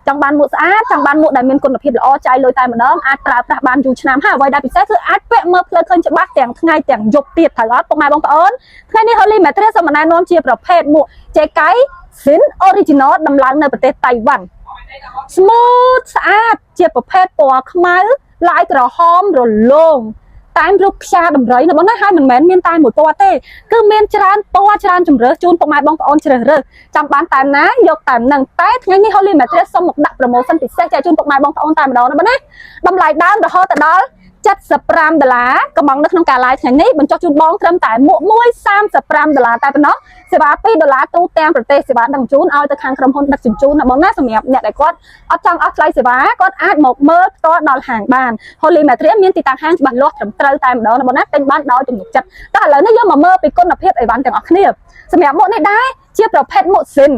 ចង់បានមួកស្អាតចង់បានមួកដែលមានគុណភាពល្អចាយលុយតែម្ដងអាចប្រើប្រាស់បានយូរឆ្នាំហើយអ្វីដែលពិសេសគឺអាចពាក់មើលផ្លូវឃើញច្បាស់ទាំងថ្ងៃទាំងយប់ទៀតត្រូវអត់ពុកម៉ែបងប្អូនថ្ងៃនេះ Holy Material សូមណែនាំជាប្រភេទមួកចេកៃ Sin Original ដំឡើងនៅប្រទេសតៃវ៉ាន់ smooth ស្អាតជាប្រភេទពណ៌ខ្មៅឡាយក្រហមរលោងតាមរូបខ្យាដំរីណាបងណាហើយមិនមែនមានតែមួយពណ៌ទេគឺមានច្រើនពណ៌ច្រើនជម្រើសជូនពុកម៉ែបងប្អូនជ្រើសរើសចង់បានតាមណាយកតាមនឹងតែថ្ងៃនេះ Holy Material សូមមកដាក់ promotion ពិសេសចែកជូនពុកម៉ែបងប្អូនតែម្ដងណាបងណាតម្លៃដើមរហូតទៅដល់75ដុល្លារកំងនៅក្នុងការ live ថ្ងៃនេះបញ្ចុះជូនបងត្រឹមតែមួកមួយ35ដុល្លារតែប៉ុណ្ណោះសេវា2ដុល្លារទូទាំងប្រទេសសេវាដឹកជញ្ជូនឲ្យទៅខាងក្រុមហ៊ុនដឹកជញ្ជូនណាបងណាសម្រាប់អ្នកដែលគាត់អត់ចង់អស់ថ្លៃសេវាគាត់អាចមកមើលផ្ទាល់ដល់ហាងបាន Holy Material មានទីតាំងហាងច្បាស់លាស់ត្រឹមត្រូវតែម្ដងណាបងណាទិញបានដោយទំនុកចិត្តតោះឥឡូវនេះយើងមកមើលពីគុណភាពអីវ៉ាន់ទាំងអស់គ្នាសម្រាប់មួកនេះដែរជាប្រភេទមួកស៊ីន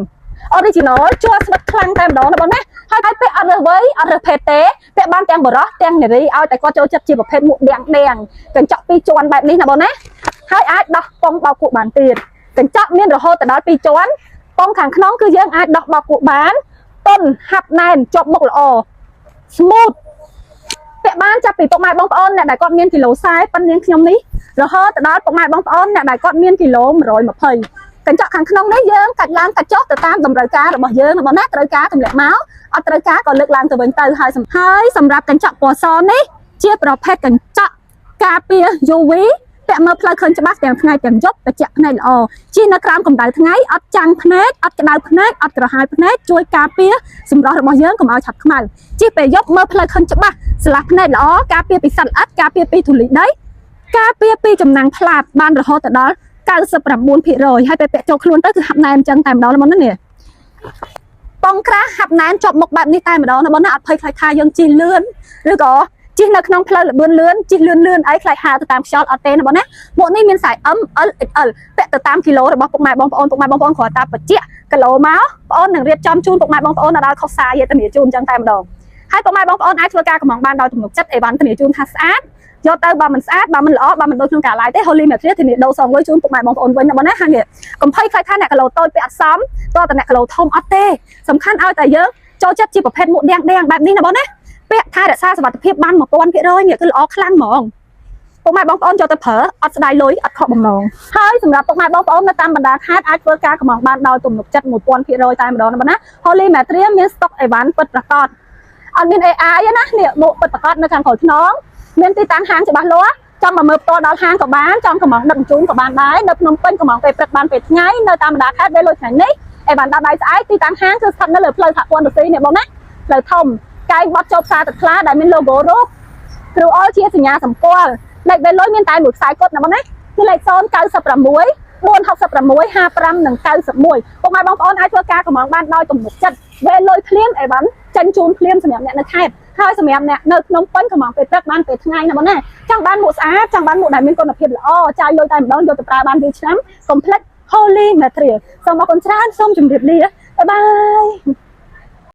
original ជួស្វិតខ្លាំងតែម្ដងណាបងណាហើយហើយពាក់អត់រើសវ័យអត់រើសភេទទេពាក់បានទាំងបុរសទាំងនារីឲ្យតែគាត់ចូលចិត្តជាប្រភេទមួកដៀងដៀងកញ្ចក់ពីរជាន់បែបនេះណាបងណាហើយអាចដោះប៉ុងបោកគក់បានទៀតកញ្ចក់មានរហូតទៅដល់2ជាន់ប៉ុងខាងក្នុងគឺយើងអាចដោះបោកគក់បានតុនហាប់ណែនជាប់មុខល្អ smooth ពាក់បានចាប់ពីពុកម៉ែបងប្អូនអ្នកដែលគាត់មានគីឡូ40ប៉ុននាងខ្ញុំនេះរហូតទៅដល់ពុកម៉ែបងប្អូនអ្នកដែលគាត់មានគីឡូ120កញ្ចក់ខាងក្នុងនេះយើងកាច់ឡើងកាច់ចុះទៅតាមតម្រូវការរបស់យើងណាបងណាត្រូវការទម្លាក់មកអត់ត្រូវការក៏លើកឡើងទៅវិញទៅហើយហើយសម្រាប់កញ្ចក់ពណ៌សនេះជាប្រភេទកញ្ចក់ការពារ UV ពាក់មើលផ្លូវឃើញច្បាស់ទាំងថ្ងៃទាំងយប់ត្រជាក់ភ្នែកល្អជិះនៅក្រោមកម្ដៅថ្ងៃអត់ចាំងភ្នែកអត់ក្តៅភ្នែកអត់ក្រហាយភ្នែកជួយការពារសម្រស់របស់យើងកុំឲ្យឆាប់ខ្មៅជិះពេលយប់មើលផ្លូវឃើញច្បាស់ស្រឡះភ្នែកល្អការពារពីសត្វល្អិតការពារពីធូលីដីការពារពីចំណាំងផ្លាតបានរហូតទៅដល់99%ហើយពេលពាក់ចូលខ្លួនទៅគឺហាប់ណែនអញ្ចឹងតែម្ដងហ្មងណានេះប៉ុងក្រាស់ហាប់ណែនជាប់មុខបែបនេះតែម្ដងណាបងណាអត់ភ័យខ្លាចថាយើងជិះលឿនឬក៏ជិះនៅក្នុងផ្លូវលបឿនលឿនជិះលឿនលឿនអីខ្លាចហើរទៅតាមខ្យល់អត់ទេណាបងណាមួកនេះមាន size M L XL ពាក់ទៅតាមគីឡូរបស់ពុកម៉ែបងប្អូនពុកម៉ែបងប្អូនគ្រាន់តែបញ្ជាក់គីឡូមកបងអូននឹងរៀបចំជូនពុកម៉ែបងប្អូនដល់ខុសសាយធានាជូនអញ្ចឹងតែម្ដងហើយពុកម៉ែបងប្អូនអាចធ្វើការកម្មង់បានដោយទំនុកចិត្តអីវ៉ាន់ធានាជូនថាស្អាតយកទៅបើមិនស្អាតបើមិនល្អបើមិនដូចក្នុងការ live ទេ Holy Material ធានាដូរសងលុយជូនពុកម៉ែបងប្អូនវិញណាបងណាហើយនេះកុំភ័យខ្លាចថាអ្នកគីឡូតូចពាក់អត់សមតើតអ្នកគីឡូធំអត់ទេសំខាន់ឲ្យតែយើងចូលចិត្តជាប្រភេទមួកដៀងដៀងបែបនេះណាបងណាពាក់ថែរក្សាសុវត្ថិភាពបាន1000%នេះគឺល្អខ្លាំងហ្មងពុកម៉ែបងប្អូនយកទៅប្រើអត់ស្ដាយលុយអត់ខកបំណងហើយសម្រាប់ពុកម៉ែបងប្អូននៅតាមបណ្ដាខេត្តអាចធ្វើការកម្មង់បានដោយទំនុកចិត្ត1000%តែម្ដងណាបងណា Holy Material មានស្តុកអីវ៉ាន់ពិតប្រាកដអត់មាន AI ទេណានេះមួកពិតប្រាកដនៅខាងក្រោយខ្នងមានទីតាំងហាងច្បាស់លាស់ចង់មកមើលផ្ទាល់ដល់ហាងក៏បានចង់កម្មង់ដឹកជញ្ជូនក៏បានដែរនៅភ្នំពេញកម្មង់ពេលព្រឹកបានពេលថ្ងៃនៅតាមបណ្ដាខេត្តពេលលុយថ្ងៃនេះអីវ៉ាន់ដល់ដៃស្អែកទីតាំងហាងគឺស្ថិតនៅលើផ្លូវសហព័ន្ធរុស្ស៊ីនេះបងណាផ្លូវធំកែងបត់ចូលផ្សារទឹកថ្លាដែលមាន logo រូបគ្រូអុលជាសញ្ញាសម្គាល់លេខវេលុយមានតែមួយខ្សែគត់ណាបងណាគឺលេខ096 466 55និង91ពុកម៉ែបងប្អូនអាចធ្វើការកម្មង់បានដោយទំនុកចិត្តវេលុយភ្លាមអីវ៉ាន់ចេញជូនភ្លាមសម្រាប់អ្នកនៅខេត្តហើយសម្រាប់អ្នកនៅភ្នំពេញកម្មង់ពេលព្រឹកបានពេលថ្ងៃណាបងណាចង់បានមួកស្អាតចង់បានមួកដែលមានគុណភាពល្អចាយលុយតែម្ដងយកទៅប្រើបានយូរឆ្នាំកុំភ្លេច Holy Material សូមអរគុណច្រើនសូមជម្រាបលាbye bye.